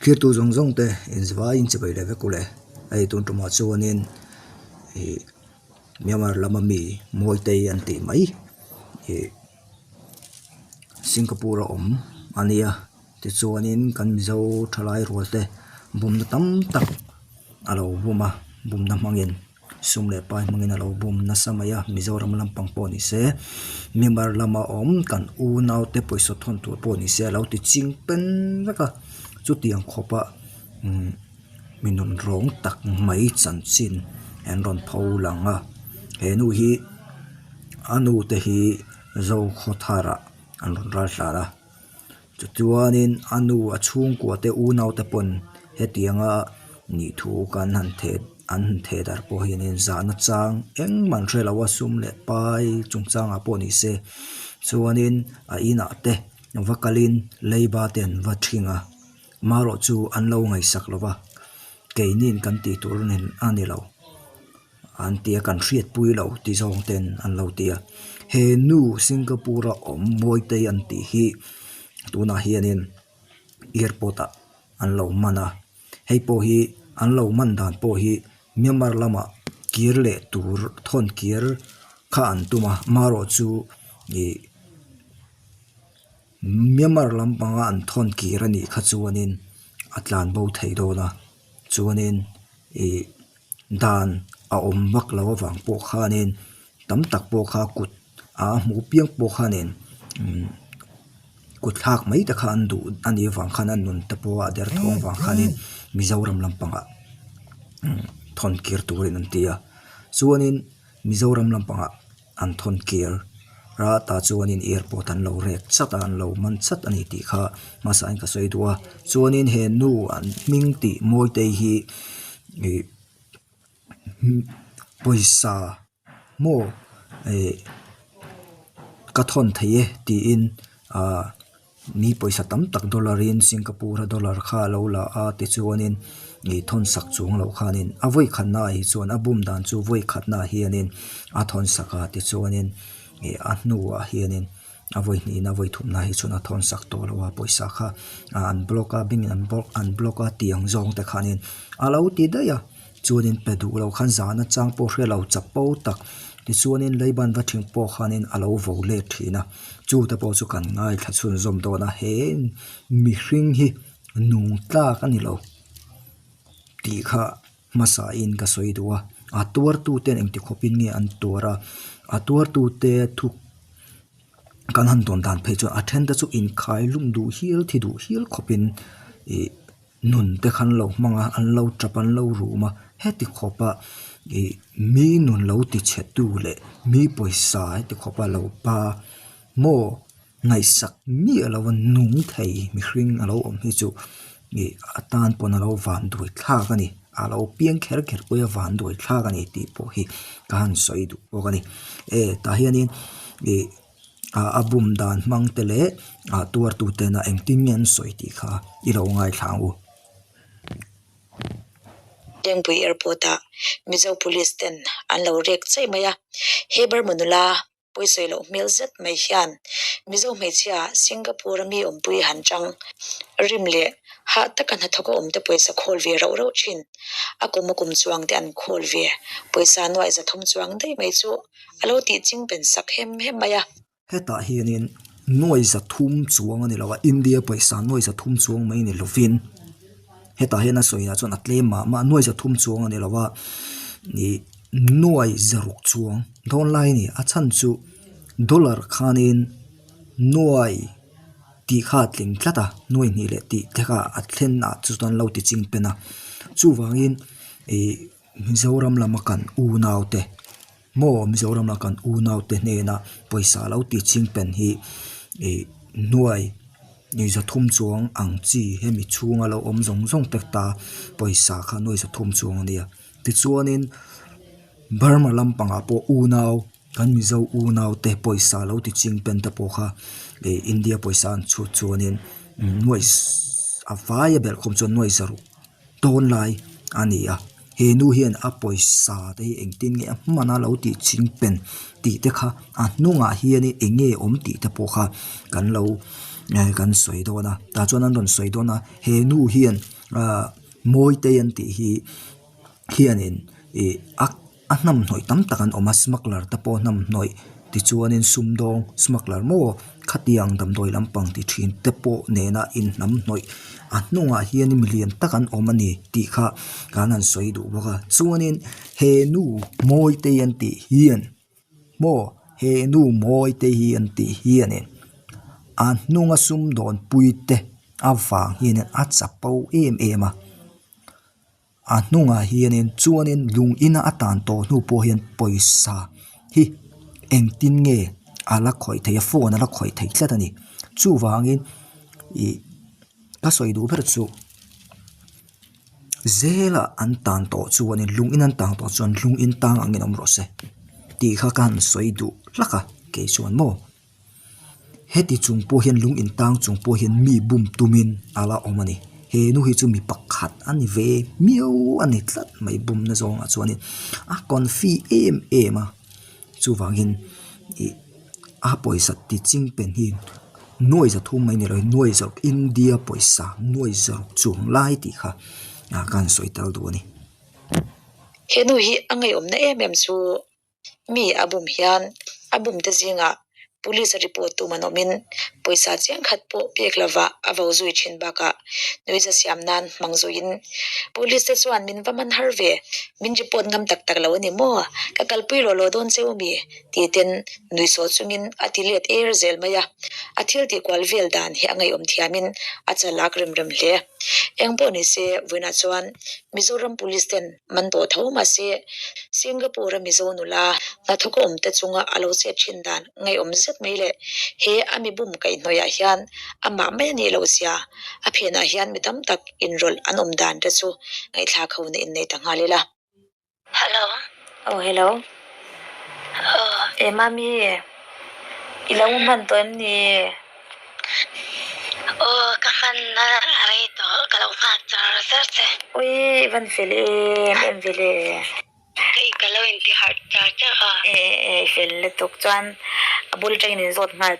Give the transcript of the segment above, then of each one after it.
Thirtu zawng zawng te inzivaiin chibai leh vek ule. Hei tun tumah chuanin ih Myanmar lama mi Mawitei an tih mai ih Singapore a awm a nia tichuanin kan Mizo thalai rual te bumna tam tak a lo bum a bumna hmangin. Sum leh pai hmangin a lo bum nasa mai a, Mizoram lampang pawh ni se, Myanmar lama awm kan unaute pawisa thawn tur pawh ni se a lo ti ching pen vek a, chutiang khawpa umm mi nun rawng tak mai chanchin an rawn pho lang a, he nu hi a nu te hi Zokhawthar ah an rawn ral hlan a. Tichuanin a nu a chhungkua te unau te pawn hetianga nih thu kan han theh an han theh darh pawh hianin zahna chang engmah an hre lo a sum leh pai chungchangah pawh ni se chuanin a inah te va kalin leiba te an va thing a marawh chu an lo ngaihsak lo va keinin kan tih tur a ni lo. An ti a kan hriatpui lo ti zawng ten an lo ti a he nu Singapore a awm Mawitei an tih hi tunah hianin airport ah an lo man a hei pawh hi an lo man dan pawh hi Myanmar lamah kir leh tur thawn kir kha an tum a marawh chu ih Myanmar lampanga an thawn kir a nih kha chuanin a tlan bo thei dawn a chuanin ih. Dan a awm vak lo avang pawh khanin tam tak pawh kha kut a hmuh piang pawh khanin umm kut thlak mai te kha an duh a nih avang khan an nun te pawh a derthawng vang khanin Mizoram lampangah umm thawn kir turin an ti a chuanin Mizoram lampangah an thawn kir a tah chuanin airport an lo rek chat a an lo man chat a ni tih kha hmasa in ka sawi duh a chuanin he nu an hming tih Mawitei hi ih pawisa maw ih ka thawn thei e tiin ah. Mi pawisa tam tak dollar in Singapore a dollar kha a lo la a tichuanin ih thawn sak chuang loh khanin a vawi khatna ah hi chuan a bum dan chu vawi khatna ah hianin a thawn sak a tichuanin ih a hnuah hianin a vawi hnihna vawi thumna hi chuan a thawn sak tawh lo a pawisa kha an block a bank in an block an block a tiang zawng te khanin a lo ti daih a. Chuanin pe duh lo khan zahna chang pawh hre lo chapo tak tichuanin leiban va thing pawh khanin a lo vo let thin a chu te pawh chu kan ngaithla chhunzawm dawn a he mihring hi nung tlak a ni lo tih kha hmasa in ka sawi duh a a tuar tu ten engti khawp in nge an tuar a a tuar tu te thu kan han tawn dan phei chuan a then te chu inkhai lum duh hial thi duh hial khawp in ih. Nun te khan lo hmang a an lo tap an lo rum a heti khawp a ih mi nun lo ti chhe tu leh mi pawisa heti khawp a lo pa maw ngaihsak miah lo a nung thei mihring a lo awm hi chu ih a tan pawn a lo van duai thlak a ni a lo piang kher kher pawh hi a van duai thlak a ni tih pawh hi ka han sawi duh bawk a ni e tah hianin ih. ah a bum dan hmang te leh ah tuar tu tena engtin nge an sawi tih kha i lo ngaithla ang u. Lengpui Airport ah Mizo Police ten an lo rek chaih mai a, he Burma nula pawisawi loh hmel zet mai hian Mizo hmeichhia Singapore a mi awmpui han chang rim leh hah taka hnathawk a awm te pawisa khawl ve rauh rauh thin. A kum a kum chuang te an khawl ve pawisa nuaih 300 chuang daih mai chu A lo tih ching pen sak hem hem mai a. Hetah hianin nuai 300 chuang a ni lo a, India pawisa nuai 300 chuang mai ni lovin hetah hian a sawi ah chuan a tlem mah mah a, nuai 300 chuang a ni lo a, ih nuai 600 chuang dawn lai a ni. A chhan chu dollar khanin nuai tih kha a tling tlat a, nuai hnih leh tih te kha a thlen ah chu chuan an lo ti ching pen a, chuvangin ih. Mizoram lama kan unau te maw Mizoram lama kan unau te hnena pawisa lo ti ching pen hi ih nuai ih 300 chuang ang chi hemi chhunga lo awm zawng zawng te ta pawisa kha nuai 300 chuang a nia tichuanin Burma lampangah pawh unau kan Mizo unau te pawisa lo ti ching pen te pawh kha ih India pawisa an chhut chuanin nuai a vaia belh khawm chuan nuai 600. Dawn lai a ni a, he nu hian a pawisa te hi engtin nge a hman a lo tih ching pen tih te kha a hnungah hianin eng nge awm tih te pawh kha kan lo kan sawi dawn a tah chuan an rawn sawi dawn a he nu hian. Ahh Mawitei an tih hi hianin ih a a hnamhnawih tam tak an awm a smuggler te pawh hnamhnawih tichuanin sumdawng smuggler maw khatiang damdawi lampang ti thin te pawh nena inhnamhnawih a hnungah hianin milian tak an awm a ni tih kha kan han sawi duh bawk a chuanin he nu Mawitei an tih hian maw he nu Mawitei hi an tih hianin a hnunga sumdawn pui te avang hianin a chapo em em a. A hnungah hianin chuanin lung ina a tan tawh hnu pawh hian pawisa hi engtin nge a la khawih theih a phone a la khawih thei tlat a ni chuvangin ih ka sawi duh ber chu zela an tan tawh chuanin lung in an tan tawh chuan lung in tang angin awm rawh se tih kha ka han sawi duh hlak a kei chuan maw. Heti chung pawh hian lung intang chung pawh hian mi bum tumin a la awm a ni. He nu hi chu mi pakhat a ni ve miau a ni tlat mai bumna zawngah chuanin a confi em em a chuvangin ih a pawisa ti ching pen hi nuai za thum mai ni lo in nuai za India pawisa nuai za ruk chuang lai tih kha ah ka han sawi tel duh a ni. He nu hi a ngaihawmna em em chu Mi a bum hian a bumte zingah police a report tum an awmin pawisa chiang khat pawh pek lovah a vo zui thin bakah nuihza siam nan hmang zuiin police te chuan min va man har ve, min report ngam tak tak lo a ni maw? Ka kalpui rawh lo dawn cheu mi? Ti ten nuihsawh chungin a ti let er zel mai a, a thil tih kual vel dan hi a ngaihawm thiamin a chalak rem rem hle. Eng pawh ni se vawiinah chuan Mizoram police ten Man tawh tho mahse, Singapore-a Mizo nula hnathawk a awmte chunga a lo chet thin dan ngaihawm zet mai leh he a mi bum kaihhnawihah hian amah mai a nih loh zia a phenah hian mi tam tak inrawlh an awm dan te chu ngaihthlak ho na innei ta nghal ila. Hello. Oh hello. Oh. Eh mami, i lo hman tawh em ni? Aw ka hman na a rei tawh ka lo nghak char char che. Ui i van fel em em ve le. Hei ka lo inti harh char char a. E e i fel lutuk chuan a bul atangin in zawt nghal.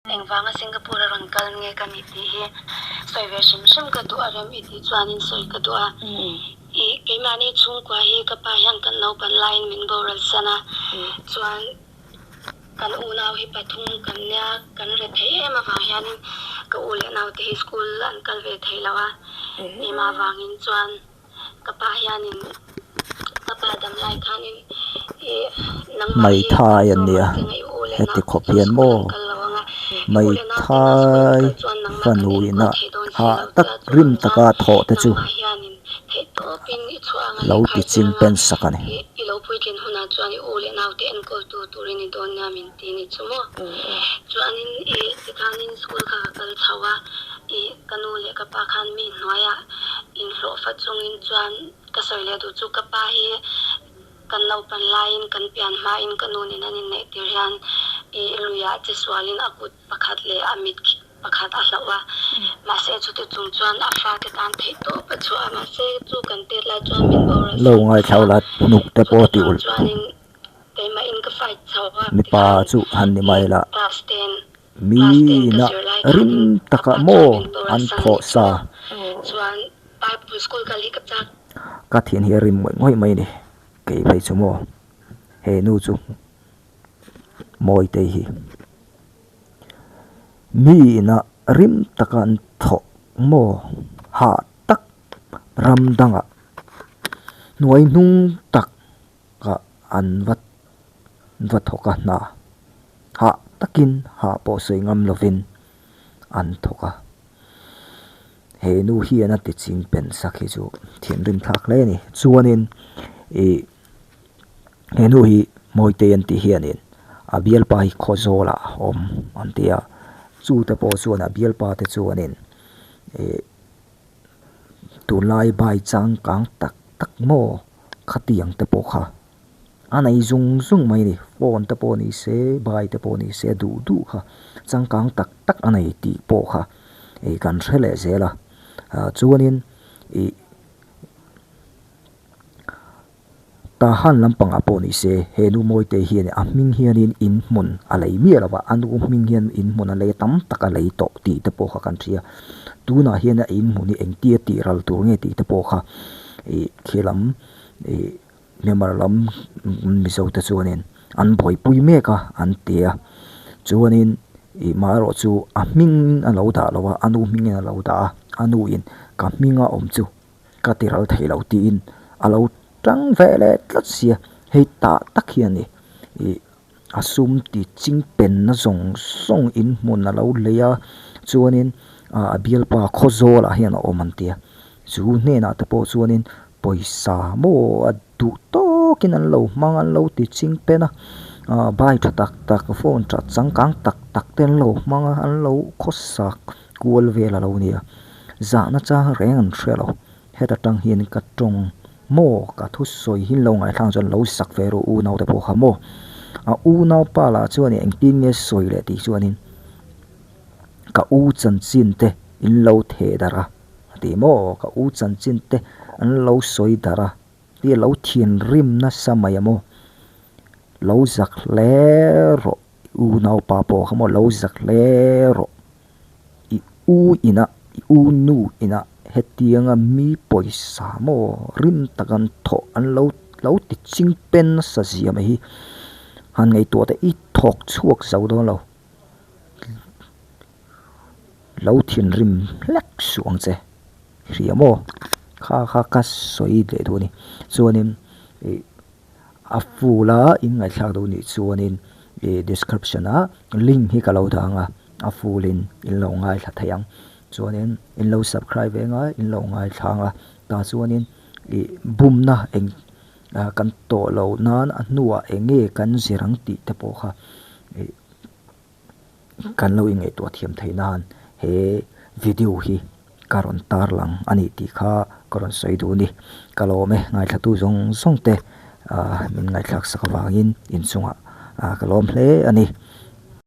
Engvanga Singapore a rawn kal nge ka nih tih hi sawi ve hrim hrim ka duh a rem i tih chuanin sawi ka duh a. Ih keimahni chhungkua hi ka pa hian kan naupan laiin min boral san a, chuan kan unau hi pathum kan nia kan re thei em avang hianin ka u leh naute hi school an kal ve thei lo a, keimah vangin chuan Ka pa hianin ka pa dam lai khanin i nangmah hi Hmeithai kan an zawm nia ang che nga i u leh heti naute khawp chu hian school maw an kal lo anga i u leh naute na school an hmeithai kal chuan nangmah kan fanu enkawl ina thei dawn si hah lo tak che a rim chuvang chuan taka thawh te chu nangmah hianin theihtawpin i chhuah anga lo lehkha ti i zir ching anga pen sak a ni. i i lo puitlin hunah chuan i u leh naute enkawl tu turin i dawn nia min ti ni chu maw. Chuanin i tikhanin school kha ka kal chho a i ka nu leh ka pa khan mi hnuaiah inhlawhfa chungin chuan ka sawi leh duh chu ka pa hi kan naupan laiin kan pian hmain ka nu nen an inneih tir hian i luiah che sualin a kut pakhat leh a mit pakhat a hlauh a, mahse chuti chung chuan a fate tan theih tawp a chhuah a, mahse chu kan tet lai chuan min boral Lo san ta ngaithla a, ula hnuk te pawh chuti ti tang ulh. chuanin keimahin ka fight chho a Mipa tikhan chu han ni i mai la. class ten Class ten ka Miina zir lai rim khanin ka takah pa chuan maw min boral an san thawh ni sa? chu chuan Bible school kal hi ka chak. Ka thian hi a rim ngawih ngawih mai ni, kei phei chu maw he nu chu Mawitei hi miina rim taka an thawh maw hah tak ram dangah hnuai hnung tak ah an va va thawk a hna hah takin hah pawh sawi ngam lovin an thawk a he nu hian a ti ching pen sak hi chu thinrim thlak hle a ni chuanin ih he nu hi Mawitei an tih hianin a bialpa hi Khawzawl ah a awm an ti a chu te pawh chuan a bialpa te chuanin ih tunlai bai changkang tak tak maw khatiang te pawh kha a nei zung zung mai a ni phone te pawh ni se bai te pawh ni se duh duh kha changkang tak tak a nei tih pawh kha ih kan hre leh zel a ah chuanin ih Tahan lampangah pawh ni se, he nu Mawite hian a hming hianin in hmun a lei miah lo va, a nu hming hian in hmun a lei tam tak a lei tawh tih te pawh kha kan hria. Tunah hian a in hmun hi engtia tih ral tur nge tih te pawh kha ih khi lam ih Myanmar lam Mizo te chuanin an buaipui mek a an ti a. Chuanin ih maherawh chu a hming a lo dah lo a, a nu hmingin a lo dah a, a nuin ka hminga awm chu. Ka ti ral thei lo tiin a lo tang ve leh tlat sia, hei tah tak hian ni ih a sum ti ching penna zawng zawng in hmun a lo lei a, chuanin ah a bialpa Khawzawl ah hian a awm an tia, chu hnenah te pawh chuanin pawisa maw a duh tawkin an lo hmang an lo ti ching pen a, ah bai tha tak tak phone tha changkang tak tak te an lo hmang a an lo khawsak kual vel a lo nia. Zahna chang reng an hre lo. Heta tang hian ka tawng maw? Ka thusawi hi lo ngaihthlang chuan lo sak ve rawh unau te pawh kha maw? A unaupa lah chuan engtin nge sawi leh tih chuanin ka u chanchin te in lo theh darh a a ti maw? Ka u chanchin te an lo sawi darh a tih a lo thinrim nasa mai a maw? Lo zak hle rawh i unaupa pawh kha maw lo zak hle rawh. I u ina, i u nu ina hetianga mi pawisa maw rim tak an thawh an lo lo ti ching pen nasa zia mai hi han ngaihtuah teh i thawk chhuak zo dawn lo. Lo thinrim hlek suh ang che hria maw kha kha ka sawi leh duh a ni. Chuanin ih A full a in ngaihthlak duh nih chuanin ih description ah link hi ka lo dah ang a, a full in in lo ngaithla thei ang. Chuanin in lo subscribe ve ang a, in lo ngaithla ang a, tah chuanin ih bumna eng ah kan tawh loh nan a hnuah eng nge kan zir ang tih te pawh kha ih Kan lo inngaihtuah thiam theih nan he video hi ka rawn tarlang a nih tih kha ka rawn sawi duh a ni. Ka lawm e, ngaithlatu zawng zawng te min ngaihthlak sak avangin inchungah ka lawm hle a ni.